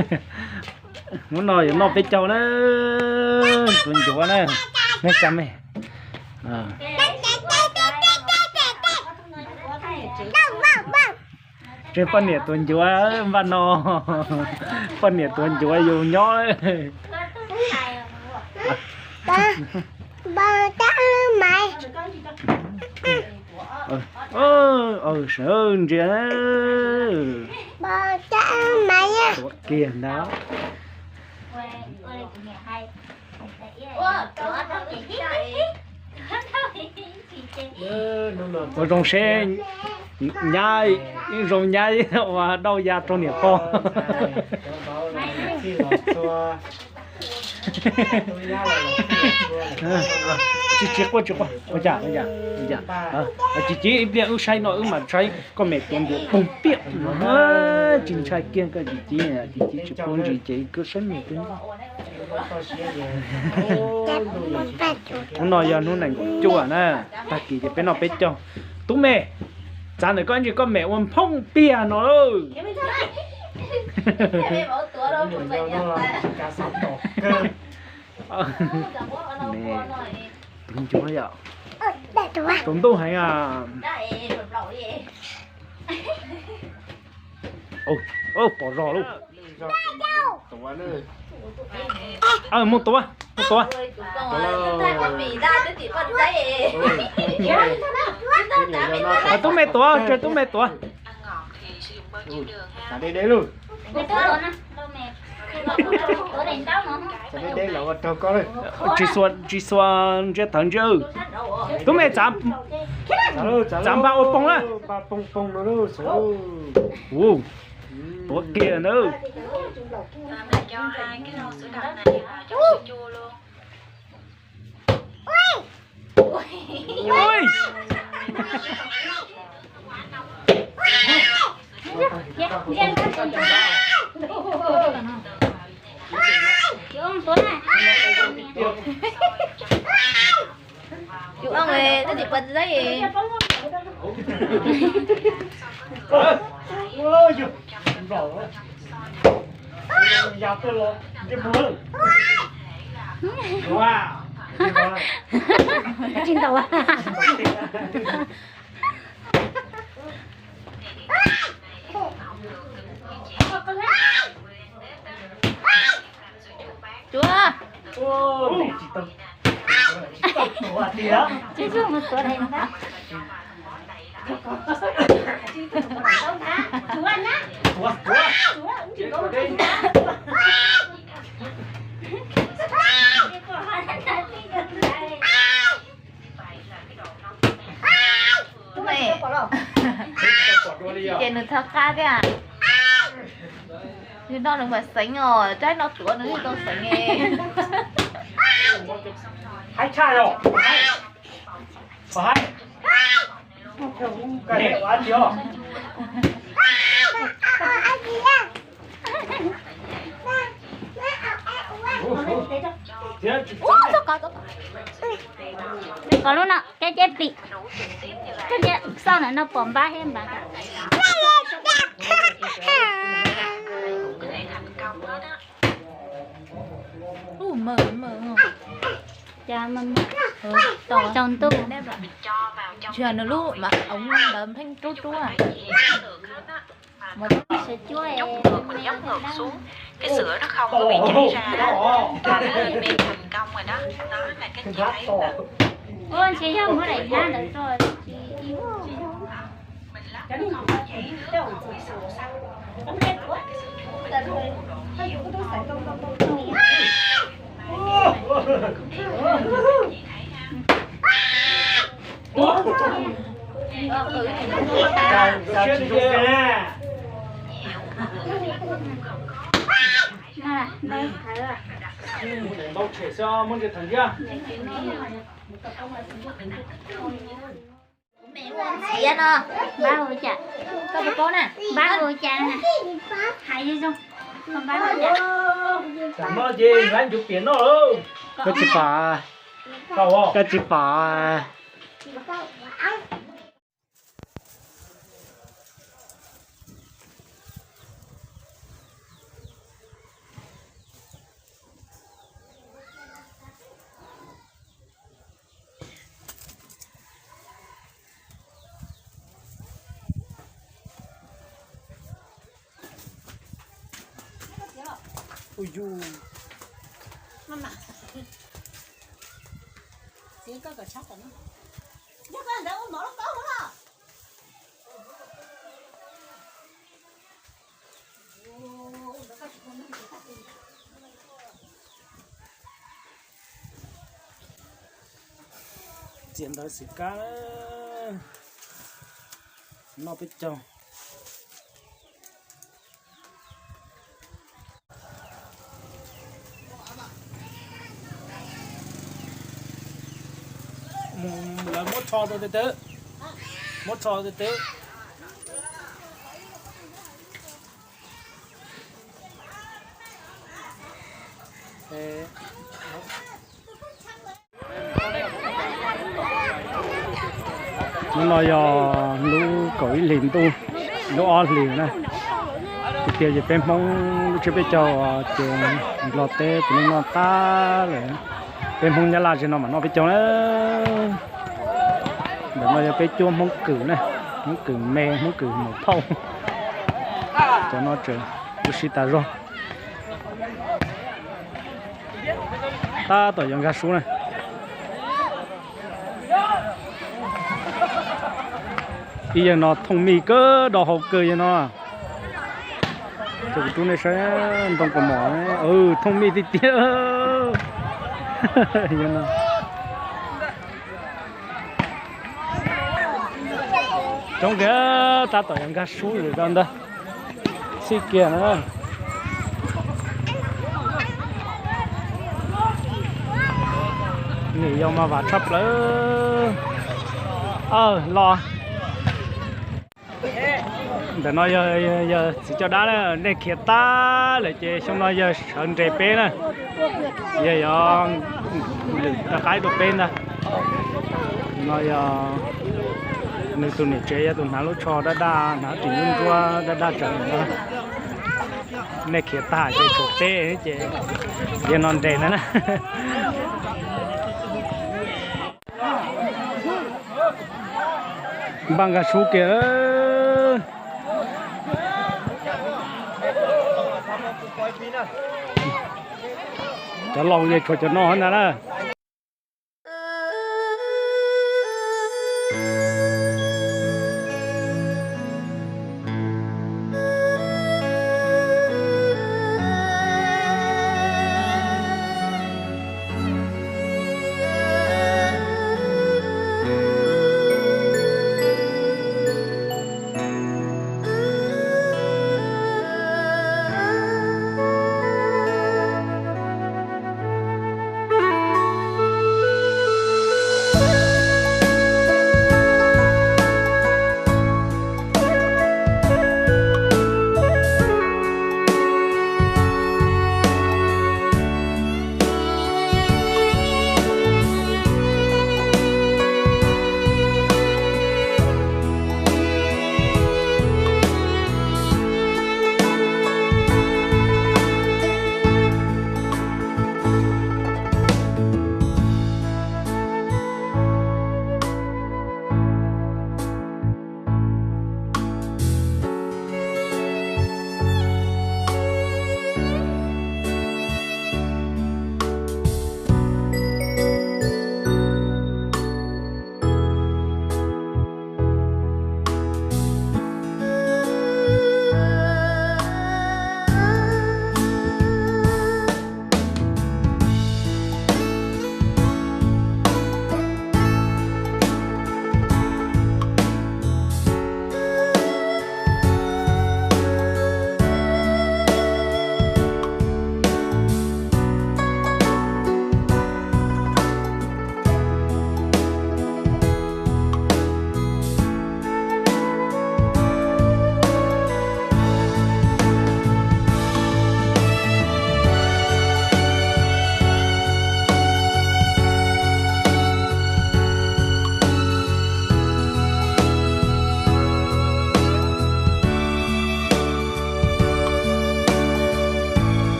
Hnub no yuav noj peb caug na, tus ncuav na, nej tsa me. Tseem poj niam tuav ncuav npaj no, poj niam tuav ncuav yus nyob. Sawv ntsia, tuav kiag ntag. Ua zoo seb nyab, zoo nyab ua dauj ya rau niam pog. Tsis, tsis quaj, tsis quaj, ua cas, ua cas, ua cas. Tsis, tsis, ib pliag wb saib no wb mam saib koj mem tuav ncuav poog piam. Tsis ntshai kiag koj Tsis, tsis, Tsis, tsis, tsis pub ntsis ces koj saib mem tuav ncuav. Hnub no yog hnub nees nkaum cuaj na, tag kis ces peb noj peb caug. Tub me, txav ntawm koj ntsis koj mem ua nphoob piag no lauj. Tus ncuav yom, tus ntuj heev a. Pom zog lauj. Mus tuav, mus tuav. Tub me tuav, tsuas tub me tuav. Tsis xuas, tsis xuas ntsia thawv ntsia. Tub me txav npaj ua poog na. Tuav kiag na. Cua ong, twb tsis pom txiv teb. Tsis ntau. Cua. Tsis txhob mus tuav daim ntawd. Ces nws txhob qab thiab. Nws no nws mam xeev os, tsaib no tuav nws thiaj tau xeev. Haib tshaj os. Haib. Koj ua dab tsi os? Ua, txog kov, txog kov. Kov lub no, keb ceb plim. Koj cia xauj ntawm no pom npab thiab npab. Tsaus ntuj. Tsis yog nws lub mas ống ntawd pheej rub rub. Sawv cuab. Ua ntshe yog muab daim hnab ntawd tso. Ntau tshem xwb, muab ntsia thawv ntsia. Txiav no. Npab ua cas? Koj puas paub na? Npab ua cas na? Hais zoo zoo. Koj npab ua cas? Tam no ces npab ncuav piam noj lawm. Koj tsis pom. Koj tsis pom. Yus, yus. Txiav ntawv xwm kab, noj peb caug. Lawv muab tsho rau tes twg, muab tsho tes twg. Hnub no yog lub kaum ib hlis ntuj, lub ob hlis na. Tiag tiag ces peb Hmoob lub tsiab peb caug ces Nplog teb puav leej noj tag lawm. Peb Hmoob Nyab Laj tsis no mam noj peb caug na. Ntawm no yog peb cuab Hmoob Kwm na, Hmoob Kwm me, Hmoob Kwm maum phauj. Cov no tseem ua si tas zog. Tab tom yuav nkag sub na. Ib yawg no thooj mij kawg, do hau kawg yawg no. Ces kuv rub nej saib ntoo kaus mom, thooj mij tiag tiag. Yawg no coob kiag, tab tom yuav nkag sub lawm rau ntag. Txhij kiag na. Nim yog mas vam tshaj plaws. Los. Ntawm no yog txiv coj dab na, nej khiav tag lawm ces xyoo no yawg sawv nres peb na. Yawg yuav lwm rov qab rau peb ntag. No yog nws tus niam tsev, yog tus hnav lub tsho daj daj, hnav ris ntsuab ntsuab daj daj tsawv no. Nej khiav tag ces tshuav peb ces yawg no nres ntag na. Npaj nkag sub kiag. Cov laus yog tshuav cov no ntag na.